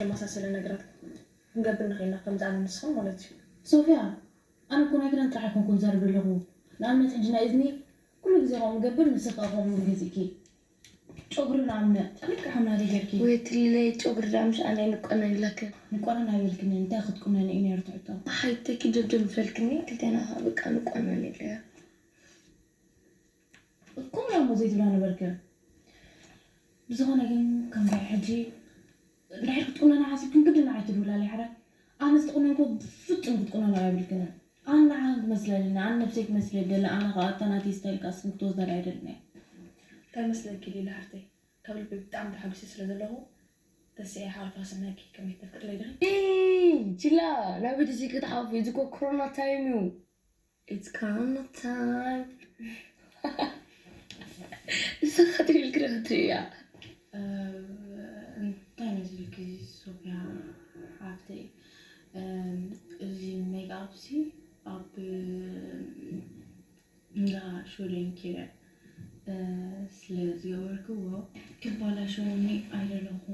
ዘመሳሰለ ነገራት ክንገብር ንኽእል ኢና፣ ከምዚ ኣነ ንስኽን ማለት እዩ። ሶፍያ፣ ኣነ እኮ ናይ ክዳን ጥራሕ ኣይኮንኩን ዝዛረብ ዘለኹ። ንኣብነት ሕጂ ናይ እዝኒ ኩሉ ግዜ ከምኡ ምገብር፣ ንስኻ ከምኡ ምገዚእኪ። ጨጉሪ ንኣብነት ልክዕ ከም ናተይ ጌርኪ። ወይ ትልለይ ጨጉሪ ዳ ምሽ ኣነ ንቆነን ኢላከ። ንቆነን ኣይበልክኒ፣ እንታይ ክትቁነኒ እዩ ነይሩ ትሕቶ? ሓይተኪ ጀብጀብ ምፈልክኒ፣ ክልቴና ከዓ በቃ ንቆነን ኢለያ። ከምኡ እሞ ዘይትብላ ነበርኪ። ብዝኾነ ግን ከም ሕጂ እንድሕር ክትቁነና ሓሲብክን ግድን ንዓይ ትድውላሊ ሓዳር። ኣነ ዝተቁነንኩ ብፍጹም ክትቁነና ኣይብልክንን። ኣነ ንዓኽን ክመስለኒ፣ ኣነ ነብሰይ ክመስለኒ ደለ፣ ኣነ ከዓ እታ ናተይ ስታይል ከዓ እስክን ክትወስዳ ኣይደልን እየ። እንታይ መስለኪ ሊላ ሓፍተይ፣ ካብ ልቢ ብጣዕሚ ተሓጒሰ ስለ ዘለኹ ተስዒ ሓወልፋ ስናይኪ ከመይ ተፍቅድለይ ዲኺ? እ፣ ጅላ፣ ናበይ ደሲኪ ክትሓፉ? እዚ እኮ ኮሮና ታይም እዩ። It's corona time። ንስኻ ትብል ክረ ክትርእያ። እንታይ መስልኪ ሶፍያ ሓፍተይ፣ እዚ ሜክኣፕ ሲ ኣብ እንዳ ሾሌን ኬረ ስለ ዝገበርክዎ ክባላሸወኒ ኣይደለኹ።